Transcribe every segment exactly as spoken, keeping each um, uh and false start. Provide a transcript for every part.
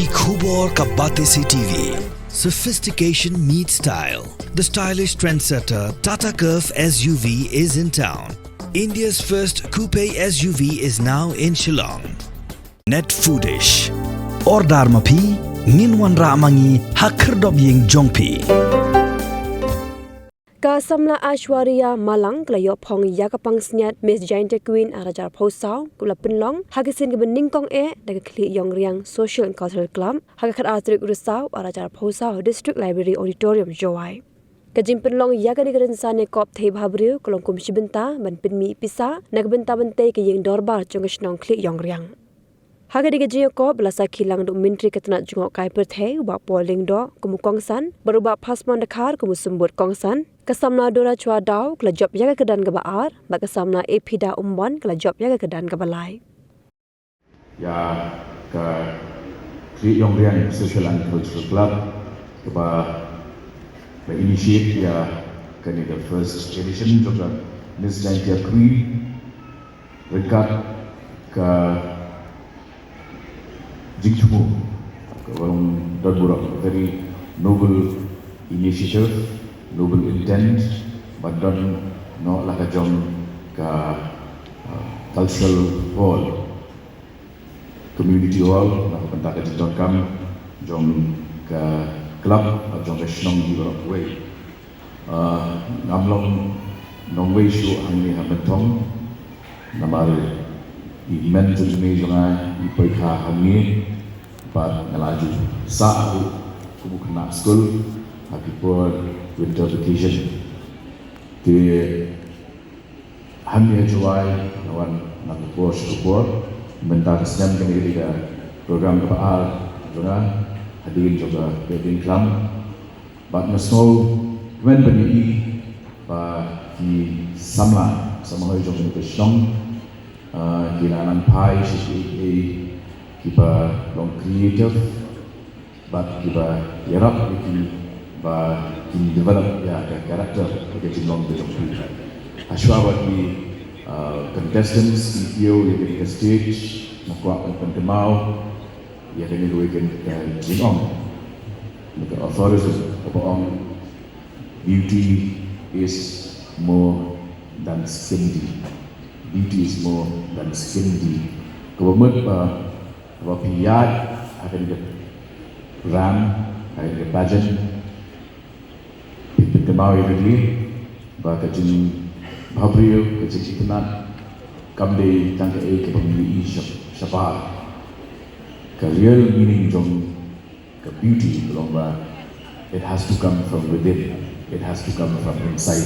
Ki khubor ka Batesi T V. Sophistication meets style. The stylish trendsetter Tata Curvv S U V is in town. India's first coupe S U V is now in Shillong. Net Foodish. Order ma phi, ngin wanrah ma ngi ha khyrdop ïing jong phi. Ka samla Aishwarya Malang ka la ïoh phong ïa ka pansngiat Miss Jaintia Queen ar hajar arphew saw, kaba la pynlong ha ka sien kaba nyngkong eh da ka khlieh ïong riang Social and Cultural Club ha ka khatar tarik Risaw ar hajar arphew saw ha District Library Auditorium, Jowai. Ka jingpynlong ïa kane ka rynsan ïakop thei bhabriew ka long kum shi bynta ban pynmih pisa na ka bynta ban tei ka ïing dorbar jong ka shnong khlieh ïong riang. Ha kane ka jingïakop la sakhi lang da u Myntri ka tnat jngohkai pyrthei u Bah Paul Lyngdoh kum u kongsan bad u Bah Phasmon Dkhar kum u symbud kongsan. Ka samla Dora Chwa Daw ka la jop ïa ka kyrdan kaba ar bad ka samla Ephida Umbon ka la jop ïa ka kyrdan kaba lai. Ïa ka Khlieh Ïong Riang Social and Cultural Club kaba la initiate ïa kane ka first edition jong ka Miss Jaintia Queen. Ryngkat ka jingthmu ka long don burom, very noble initiative, noble intent, ban don noh la ka jong ka, uh, cultural hall, community hall na ka bynta ka jingdonkam jong ka club bad jong ka shnong hi baroh kawei. Ah, ngam long nongwei shuh hangne ha Mynthong, namar i hynmen jong i mei jong nga i poi kha hangne bad nga la ju sah ruh kum u khynnah skul ha ki por winter vacation. Te hangne ha Jowai nga wan na ka por sha ka por. Mynta ka snem kane ka dei ka program kaba ar jong nga hadien jong ka Wedding Club. Bad nga sngewkmen ban ïohi ba ki samla samla hoi jong kane ka shnong, ah, ki la nang phai sha kiei kiei kiba long creative bad kiba ïarap ïa ki ba kin develop ïa ka character, ïa ka jinglong ka jong ki. Hashwa ba ki, ah, contestants kin ïoh ïa kane ka stage, nga kwah ban pynkynmaw ïa kane kawei ka jingong, ka aphorism kaba ong, "Beauty is more than skin deep." Beauty is more than skin deep. Kaba mut ba, ba phi ïaid ha kane ka ram, ha kane ka pageant, phi pynkynmaw ïa lade ba ka jingbhabriew, ka jingitynnad kam dei tang kaei kaba ngi ïohi sha, shabar. Ka real meaning jong ka beauty ka long ba it has to come from within, it has to come from inside.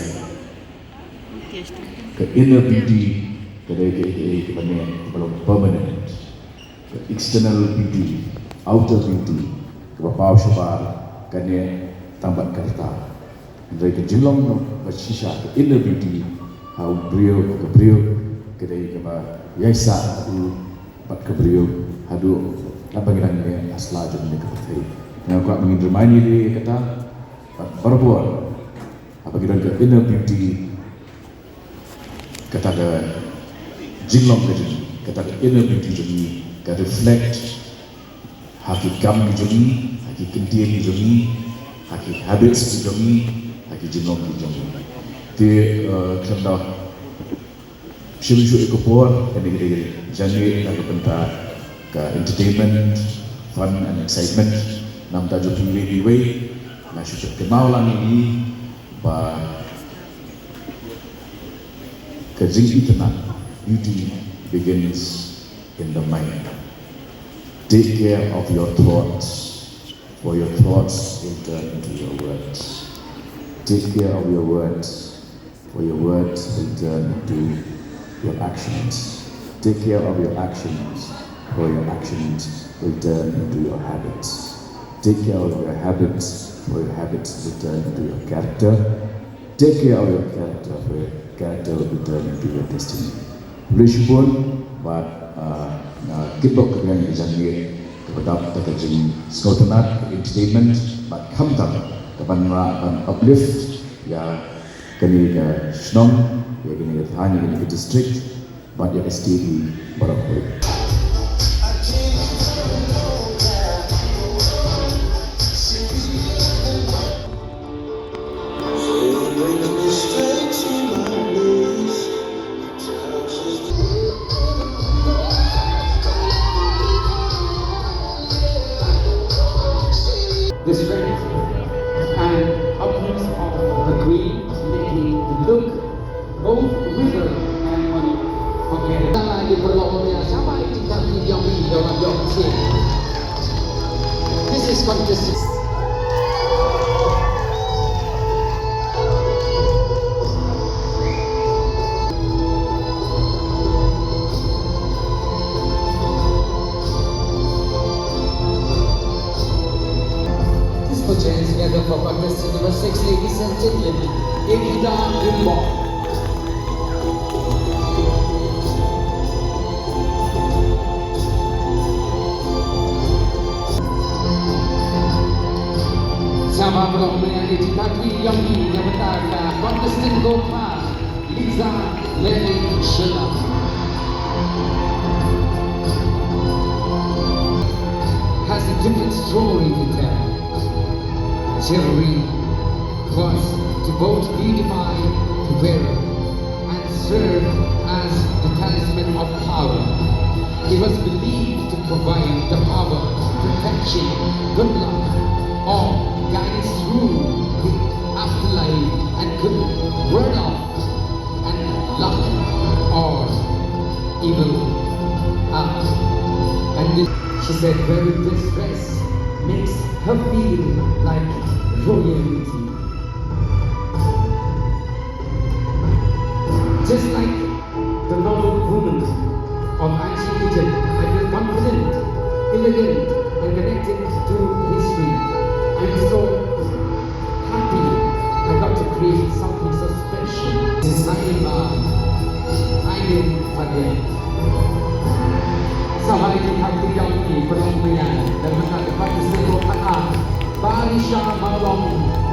Ka inner beauty ka dei kaei kaei kaba neh, kaba long permanent. Ka external beauty, outer beauty, kaba paw shabar, ka neh tang bad ka rta. Hynrei ka jinglong ba shisha, ka inner beauty ha u briew, ha ka briew, ka dei kaba ïaisah ha u bad ka briew haduh katba ngi dang neh ha sla jong kane ka pyrthei. Nga kwah ba ngin remind ïa kata bad barabor haba ngi don ka inner beauty, kata ka jinglong ka jong ngi, kata ka inner beauty jong ngi ka reflect ha ki kam ki jong ngi, ha ki kyntien ki jong ngi, ha ki habits ki jong ngi, ha ki jinglong ki jong ngi. Te, eh, khlem da shim shuh ïa ka por, kane ka dei ka jingïaid na ka bynta ka entertainment, fun and excitement. Namar ta jong phi iwei pa iwei, nga shu pynkynmaw lang ïa ngi ba ka jingitynnad, beauty begins in the mind. Take care of your thoughts, for your thoughts will turn into your words. Take care of your words, for your words will turn into your actions. Take care of your actions, for your actions will turn into your habits. Take care of your habits, for your habits will turn into your character. Take care of your character, for your character will be turned into your destiny. Khublei shibun, bad, ah, nga kitbok ka jingïaid kaba dap da ka jingsngewtynnad, ka entertainment, bad khamtam kaban wanrah ban uplift ïa kane ka shnong, ïa kane ka thaiñ, ïa kane ka district, bad ïa ka state hi baroh kawei. Contestants. Please put your hands together for contestant number six, ladies and gentlemen, Evita Rimbaud. Sngewbha ban ïa ki jingkyrkhu ïa ngi na ka bynta ka contestant number five, Lisa Lily Shylla. Has a different story to tell. Chivalry was to both beautify the wearer and serve as the talisman of power. He was believed to provide the power, protection, good luck, or guide us through the afterlife and could ward off and luck or evil eye. And this, she said, wearing this dress makes her feel like royalty. Just like the noble woman of ancient Egypt, I feel confident, elegant, and connected to history. I'm so happy I got to create something so special. Design by Aine Fadel. Sngewbha ïa ki kyrkhu ïa ngi, pynlong bynta, na ka bynta ka participant number five, Barisha Mawlong.